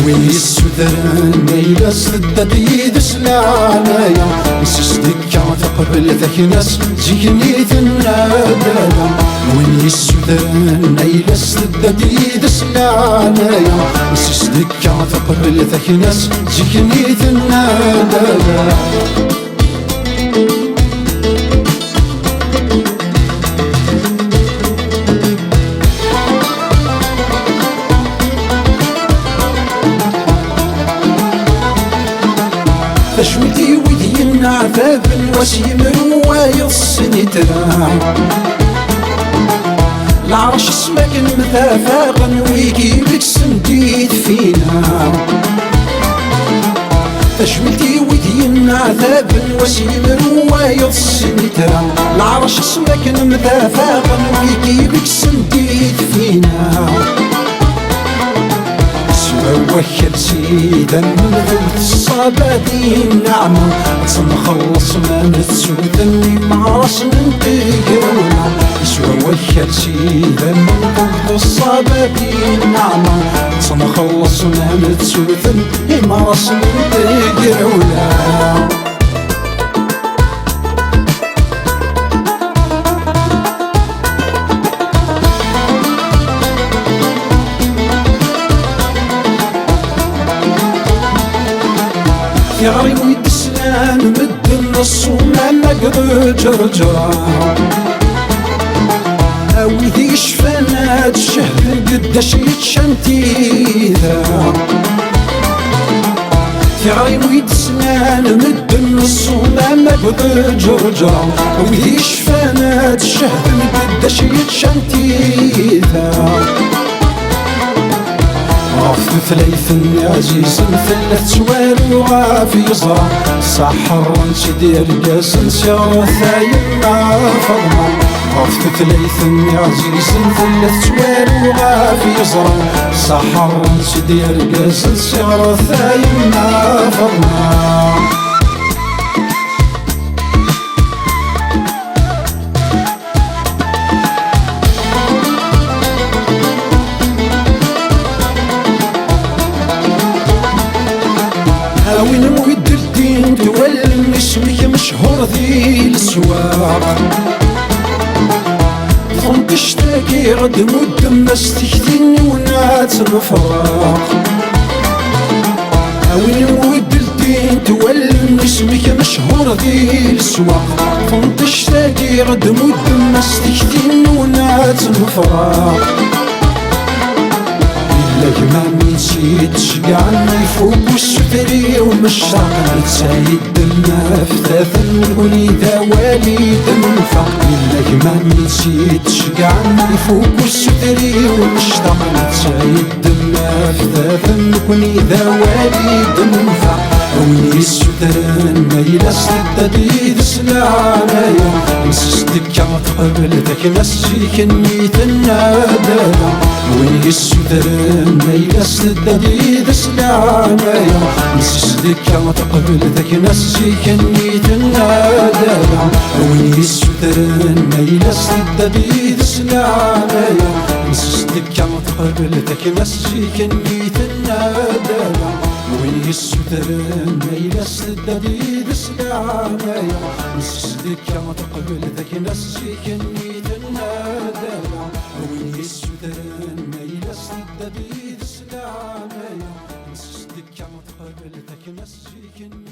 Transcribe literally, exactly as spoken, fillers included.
Win yessutren ayla-s tedda-d yid-s leɛnaya, nsesdekka teqbel takna-s zik-nni tenna-d ala. Win yessutren ayla-s tedda-d yid-s leɛnaya, nsesdekka teqbel takna-s zik-nni tenna-d ala. Tacwilt i wid yenneɛtaben, wass yemru wayeḍ snitra. Leɛrc s makken mtafaqen, wigi deg-sen di tfina. Tacwilt i wid yenneɛtaben, wass yemru wayeḍ snitra. Leɛrc s makken mtafaqen, wigi deg-sen di tfina. S wawak ad sid am lmut ṣṣaba di nneɛma, ad tt-nxelleṣ ma nettu-ten imeɛraṣen n tegrawla. S wawak ad sid am lmut ṣṣaba di nneɛma, ad tt-nxelleṣ ma nettu-ten imeɛraṣen n tegrawla. Tiɣri-w i d-slan medden, ṣṣumam akked ǧerǧra. A wid yecfan ad cehden qeddac yeččan tida. Tiɣri-w i d-slan medden, ṣṣumam akked ǧerǧra. A wid yecfan ad cehden qeddac yeččan tida. Ɣef tutlayt-nni ɛzizen tella tettwaru ɣef yeẓra, saḥerren-tt-id irgazen s iɣref a yemma Faḍma. Ɣef tutlayt-nni ɛzizen tella tettwaru ɣef yeẓra, saḥerren-tt-id irgazen s iɣref a yemma Faḍma. A win mu yeddel ddin d wallen, isem-ik mechur di leswaq. Ṭṭentect-agi ɣ-d muddem-as tikti-nni ur nettenfraq. A win mu yeddel ddin d wallen, isem-ik mechur di leswaq. Ṭṭentect-agi ɣ-d muddem-as tikti-nni ur nettenfraq. Yella gma-m i tt-id-ceggɛen, ifuk ussuter-iw mectaq, netta yeddem aftaten, nekkni d awal i d-nenfeq. Yella gma-m i tt-id-ceggɛen, ifuk ussuter-iw mectaq, netta yeddem aftaten, nekkni d awal i d-nenfeq. A win yessutren ayla-s tedda-d yid-s leɛnaya, nsesdekka teqbel takna-s zik-nni tenna-d ala. Win yessutren ayla-s tedda-d yid-s leɛnaya, nsesdekka teqbel takna-s zik-nni tenna-d ala. Win yessutren ayla-s tedda-d yid-s leɛnaya, nsesdekka teqbel takna-s zik-nni tenna-d ala. Win yessutren ayla-s tedda-d yid-s leɛnaya, nsesdekka teqbel takna-s zik-nni tenna-d ala. Win yessutren ayla-s tedda-d yid-s leɛnaya, nsesdekka teqbel takna-s zik-nni